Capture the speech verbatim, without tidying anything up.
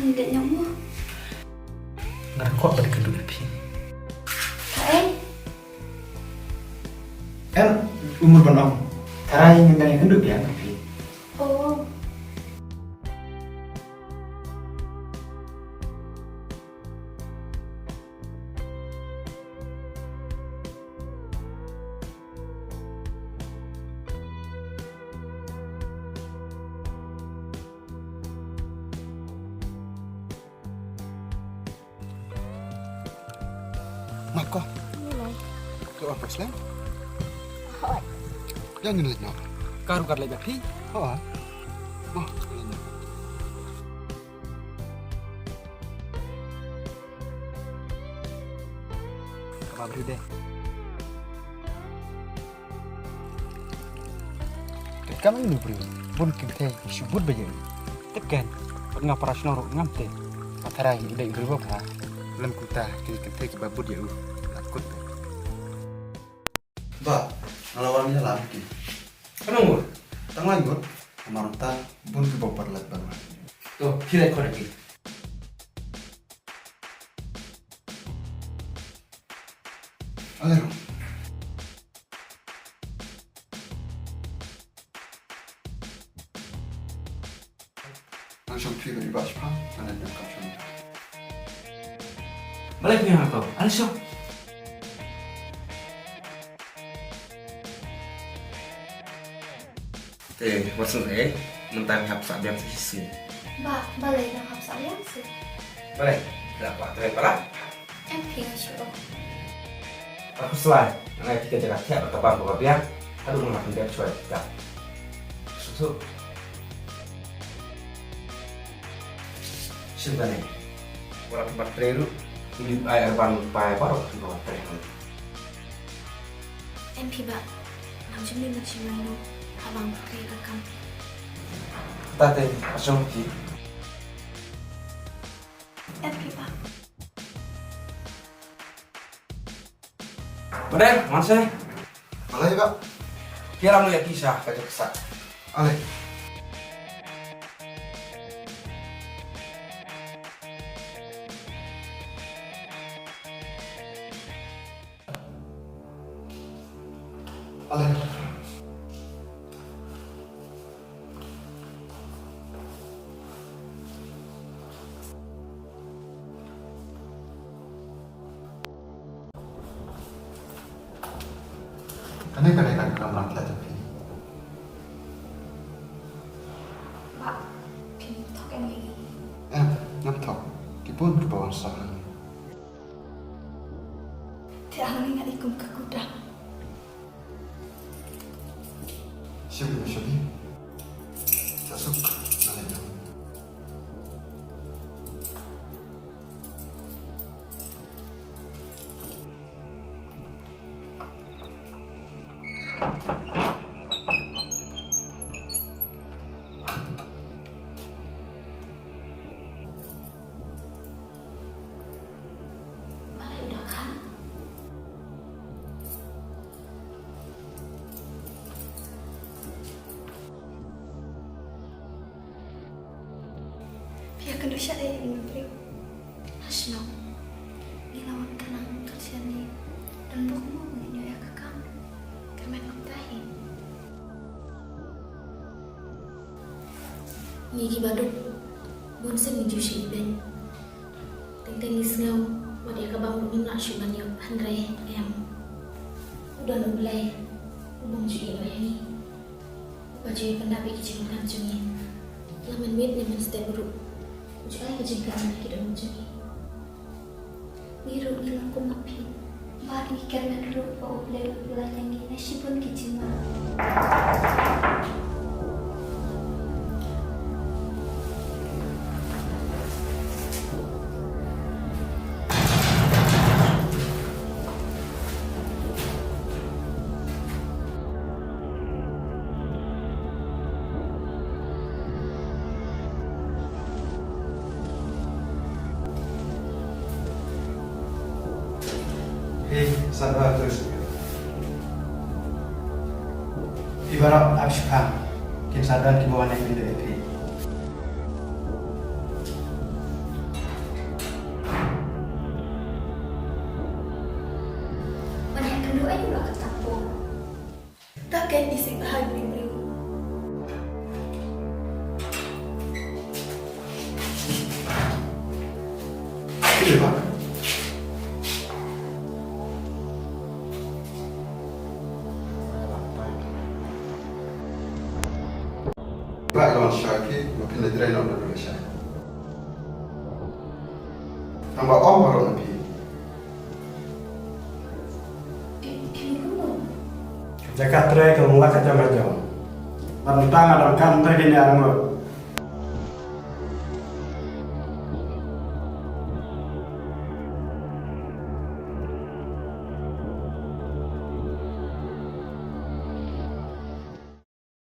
Ngi dei ñiuh mo. Nga kwah ban ïakynduh ïa phi. Kaei? Em, u mut ban ong. Tharai ngan ïakynduh biang ïa phi. Oh. Mat ko. Ngi lai. Ko wan pas lem. Hoi. Ïa ngin leit noh. Ka ruh kat leit ba phi. Hoi. Mo, leit noh. Ka ba briew de. Te kam inu briew bun kynthei shu bud ba ïa u. Te ken, bad nga para shnong ruh ngam tip. Nga tharai u dei u briew ba bha. Lem kumta ki kynthei kiba bud ïa u la kut. Ba, nga la wan ïalam ki. Ka nong ngut? Tang lai ngut. Namar mynta bun kiba pat lait ban wan. To, phi leit khot ïa ki. Ale. Ngan shong phi bad i Bah Shipang, ngan leit donkam shong. Balei phi ïa nga to? Ale shong. Te, wat sngew eh, mynta ngi hap sah biang sa shisien. Bah, balei nang hap sah biang seh? Balei? Da kwah trei palat? Em phi nga shu ong. Ka khuslai, nga ai phi ka jaka thiah bad ka bam kaba biang, haduh ba nga pynbiang shuwa ïa phi. Suk suk. Shim kane. Wat la phi bat trei ruh, u Lipai Urban u Lipai baroh phi ba wat trei hangne. Em phi bah, nang jingmut nang jingmut ha bang phi ka kam. Ta te, ka shong phi. Em phi bah. Ba dei, man se. Balei bah. Phi ram ïa ki sha ka jaka sah. Ale. Ale. Kane ka dei ka kamra thiah jong phi. Bah, phin thok em ïa ngi? Em, ngam thok. Ki bun kiba wan sah hangne. Te hangne nga i kum ka kudang. Shim ïa shim. Sa suk. Nang ïa. Phi ïakynduh shaei ïa une u briew? Ha shnong. Ngi la wan kynang kat shane. Don bok mo ngin ïoh ïa ka kam. Kyrmen kumta hi. Ngi kiba duk bun sien ngi ju shu ibeiñ. Teng teng ngi sngew wat ïa ka bam ruh ngim lah shuh ban ïoh, hynrei em, u don U Blei uba ju ïoh ïa ngi, uba ju ïa pyndap ïa ki jingmyntoi jong ngi. La mynmiet ne mynstep ruh u ju ai ka jingkyrmen ïa ki dohnud jong ngi. Ngi ruh ngi long kum ma phi. Bad ngi kyrmen ruh ba U Blei un pyllait ïa ngi na shibun ki jingma. Phi, sa don, phi baroh ap shipang. Kin sa don kiba wan ïakynduh ïa phi. Ka ken isik ha ïing briew. Ba long shaki, ba phin da trei noh da dula shaki. Tang ba ong baroh na phi. Jaka trei ka long la ka jong ka jong. Ban tang adam kan trei kine arngut.